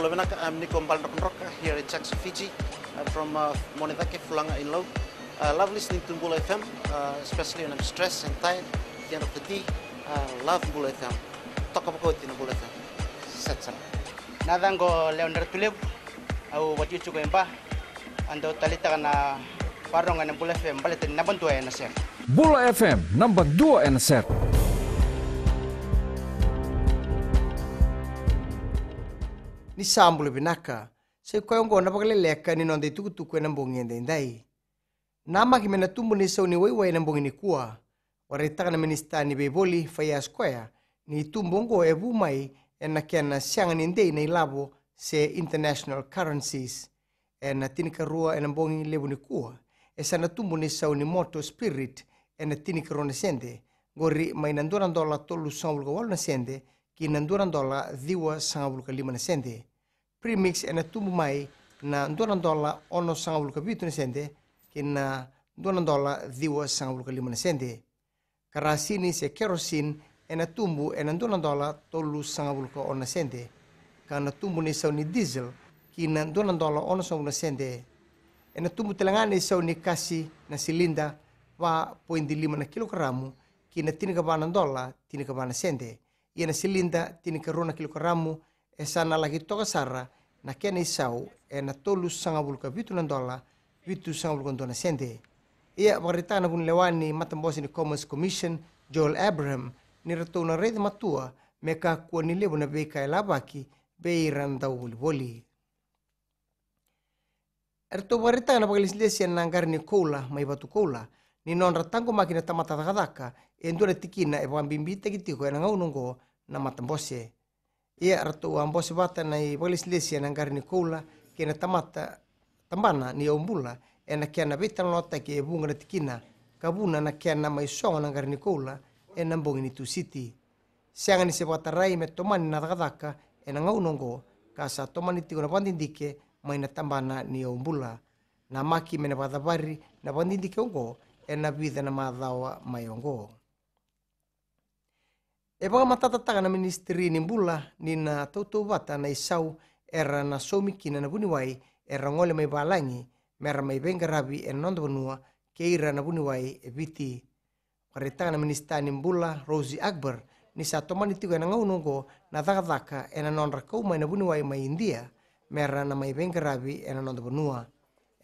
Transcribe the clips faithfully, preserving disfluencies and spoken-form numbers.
Bula vinaka, I'm Niko Baledrokadroka here in Jackson, Fiji. I'm from uh, Monedake, Fulaga in Lau. Uh, love listening to Bula F M, uh, especially when I'm stressed and tired at the end of the day. Uh, love Bula F M. Toka vakauti na Bula F M. Set sara. Na yacaqu o Lewa Dratulevu, au vakaitikotiko e Ba. Au dau taleitaka na vakarorogo ena Bula F M baleta ni naba dua ena sere. Bula F M, naba dua ena sere. Ni sa bula vinaka. Sa i koya oqo na vakaleleka ni noda itukutuku ena bogi edaidai. Namaki me na tubu na isau ni waiwai ena bogi nikua. Vakaraitaka na minisita ni veivoli, Faiyash Koya, ni tubu oqo e vu mai ena kena sega ni dei na ilavo se international currencies. Ena tinikarua ena bogi levu nikua, e sa na tubu na isau ni motor spirit ena tinikarua na sede, qori mai na dua na dola tolusagavulu ka walu na sede ki na dua na dola ciwasagavulu ka lima na sede. Premix ena tubu mai na dua na dola onosagavulu ka vitu na sede ki na dua na dola ciwasagavulu ka lima na sede. Karasini se kerosene ena tubu ena dua na dola tolusagavulu ka ono na sede, ka na tubu na isau ni diesel ki na dua na dola onosagavulu na sede. Ena tubu tale ga na isau ni kasi na silida va poidi lima na kilokaramu ki na tinikava na dola tinikava na sede. Ia na silida tinikarua na kilokaramu e sa na laki toka sara na kena isau ena tolusagavulu ka vitu na dola vitusagavulu ka dua na sede. Ia vakaraitaka na vunilewa ni matabose ni Commerce Commission, Joel Abraham, ni ratou na raica matua me kakua ni levu na veika e lavaki vei ira na dauvolivoli. Eratou vakaraitaka na vakalesilesi ena qara ni koula mai Vatukoula ni nodra taqomaki na tamata cakacaka e dua na tikina e vakabibitaki tiko ena gauna oqo na matabose. Ia ratou a bose vata na ivakalesilesi ena qara ni koula kei na tamata tabana ni yaubula ena kena veitalanoataki e vuqa na tikina ka vuna na kena mai sogo na qara ni koula ena bogi ni Tusiti. Sega ni se vakatarai me tomani na cakacaka ena gauna oqo ka sa tomani tiko na vakadidike mai na tabana ni yaubula. Namaki me na vakacavari na vakadidike oqo ena vica na macawa mai oqo. E vakamatatataka na minisitiri ni bula ni na tautauvata na isau era na saumi kina na vuniwai era gole mai valagi mera mai veiqaravi ena noda vanua kei ira na vuniwai e Viti. Vakaraitaka na minisita ni bula Rosy Akbar ni sa tomani tiko ena gauna oqo na cakacaka ena nodra kau mai na vuniwai mai Idia mera na mai veiqaravi ena noda vanua.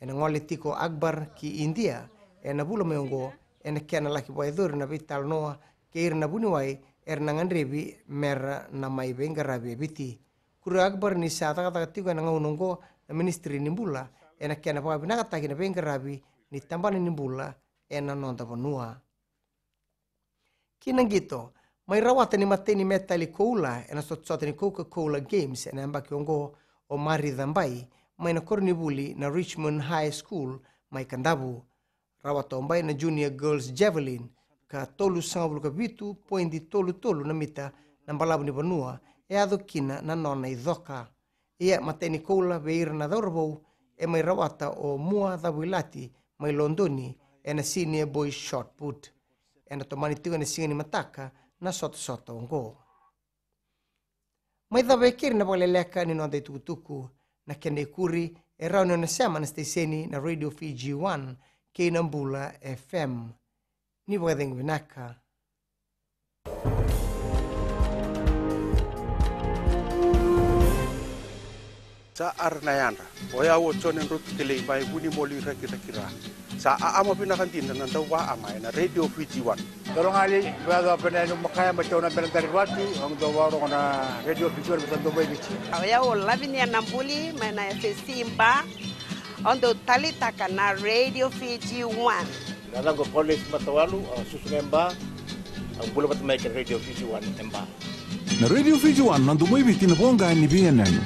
Ena gole tiko Akbar ki Idia ena vula mai oqo ena kena laki vakayacori na veitalanoa kei ira na vuniwai era na gadrevi mera na mai veiqaravi e Viti. Kuri Akbar ni sa cakacaka tiko ena gauna oqo na minisitiri ni bula ena kena vakavinakataki na veiqaravi ni tabana ni bula ena noda vanua. Ki na qito, mai rawata ni matai ni metali koula ena sotasota ni Coca-Cola Games ena yabaki oqo o Marica Bai mai na koronivuli na Richmond High School mai Kadavu. Rawata o Bai na Junior Girls Javelin ka tolusagavulu ka vitu poidi tolu tolu na mita na balavu ni vanua e yaco kina na nona icoka. Ia matai ni koula vei ira na cauravou e mai rawata o Mua Cavuilati mai Lodoni ena senior boys shot put. Ena tomani tiko ena siga ni mataka na sotasota oqo. Mai cava e keri na vakaleleka ni noda itukutuku. Na kena ikuri e rawa ni o na sema na siteseni na Radio Fiji One kei na Bula F M. Ni vakacegu vinaka. Sa ara na yadra. O yau o Jone Drotu Kelei mai Vunimoli Rakiraki Ra. Sa aama vinaka dina na dauvaama ena Radio Fiji One. Dolo gali, vea dua pena yani makaya ma teu na bena dari vatu, au dau varogo na Radio Fiji One, vesa dau mai Viti. O yau o Lavinia Nabuli mai na F S C Ba. Au dau talitaka na Radio Fiji One. Na yacaqu o Paulus Matawalu, au susu ga e Ba, au bula vata mai kei na Radio Fiji One e Ba. Na Radio Fiji One, na domo i Viti, na voqa ni veiyanuyanu.